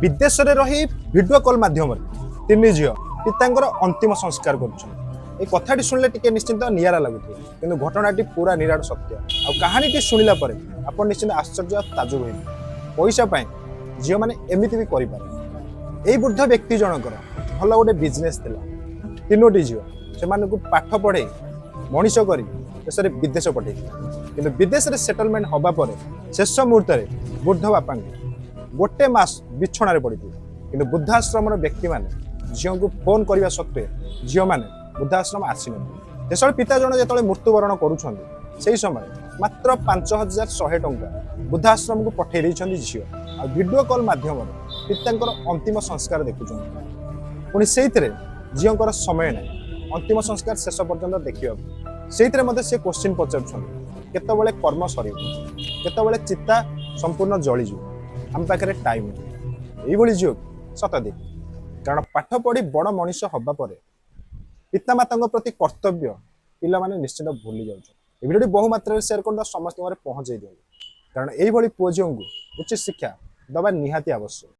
ବିଦେଶରେ ରହି video call ମାଧ୍ୟମରେ ତିନି ଝିଅ ପିତାଙ୍କର ଅନ୍ତିମ ସଂସ୍କାର କରୁଛନ୍ତି। ଏଇ କଥାଟି ଶୁଣିଲେ ଟିକେ ନିଶ୍ଚିନ୍ତ ନିଆରା ଲାଗୁଥିବ, କିନ୍ତୁ ଘଟଣାଟି ପୁରା ନିରାଟ ସତ୍ୟ। ଆଉ କାହାଣୀଟି ଶୁଣିଲା ପରେ ଆପଣ ନିଶ୍ଚିନ୍ତ ଆଶ୍ଚର୍ଯ୍ୟ ଆଉ ତାଜୁବ ହେବେ। ପଇସା ପାଇଁ ଝିଅମାନେ ଏମିତି ବି କରିପାରେ। ଏଇ ବୃଦ୍ଧ ବ୍ୟକ୍ତି ଜଣଙ୍କର ଭଲ ଗୋଟେ ବିଜନେସ୍ ଥିଲା। ତିନୋଟି ଝିଅ, ସେମାନଙ୍କୁ ପାଠ ପଢ଼େଇ ମଣିଷ କରି ଶେଷରେ ବିଦେଶ ପଠେଇଥିଲେ। କିନ୍ତୁ ବିଦେଶରେ ସେଟଲମେଣ୍ଟ ହେବା ପରେ ଶେଷ ମୁହୂର୍ତ୍ତରେ ବୃଦ୍ଧ ବାପାଙ୍କୁ ଗୋଟେ ମାସ ବିଛଣାରେ ପଡ଼ିଥିଲେ। କିନ୍ତୁ ବୃଦ୍ଧାଶ୍ରମର ବ୍ୟକ୍ତିମାନେ ଝିଅଙ୍କୁ ଫୋନ୍ କରିବା ସତ୍ତ୍ୱେ ଝିଅମାନେ ବୃଦ୍ଧାଶ୍ରମ ଆସିନଥିଲେ। ଶେଷରେ ପିତା ଜଣେ ଯେତେବେଳେ ମୃତ୍ୟୁବରଣ କରୁଛନ୍ତି, ସେହି ସମୟରେ ମାତ୍ର 5100 ଟଙ୍କା ବୃଦ୍ଧାଶ୍ରମକୁ ପଠେଇ ଦେଇଛନ୍ତି ଝିଅ। ଆଉ ଭିଡ଼ିଓ କଲ୍ ମାଧ୍ୟମରେ ପିତାଙ୍କର ଅନ୍ତିମ ସଂସ୍କାର ଦେଖୁଛନ୍ତି। ପୁଣି ସେଇଥିରେ ଝିଅଙ୍କର ସମୟ ନାହିଁ ଅନ୍ତିମ ସଂସ୍କାର ଶେଷ ପର୍ଯ୍ୟନ୍ତ ଦେଖିବାକୁ। ସେଇଥିରେ ମଧ୍ୟ ସେ କୋଶ୍ଚିନ୍ ପଚାରୁଛନ୍ତି, କେତେବେଳେ କର୍ମ ସରିବ, କେତେବେଳେ ଚିତା ସମ୍ପୂର୍ଣ୍ଣ ଜଳିଯିବ, ଆମ ପାଖରେ ଟାଇମ୍ ନାହିଁ। ଏଇଭଳି ଝିଅକୁ ଶତାଧିକ। କାରଣ ପାଠ ପଢ଼ି ବଡ଼ ମଣିଷ ହେବା ପରେ ପିତାମାତାଙ୍କ ପ୍ରତି କର୍ତ୍ତବ୍ୟ ପିଲାମାନେ ନିଶ୍ଚିତ ଭୁଲି ଯାଉଛନ୍ତି। ଏ ଭିଡ଼ିଓଟି ବହୁ ମାତ୍ରାରେ ସେୟାର କରନ୍ତୁ, ସମସ୍ତଙ୍କ ଘରେ ପହଞ୍ଚେଇ ଦିଅନ୍ତୁ। କାରଣ ଏଇଭଳି ପୁଅ ଝିଅଙ୍କୁ ଉଚିତ ଶିକ୍ଷା ଦେବା ନିହାତି ଆବଶ୍ୟକ।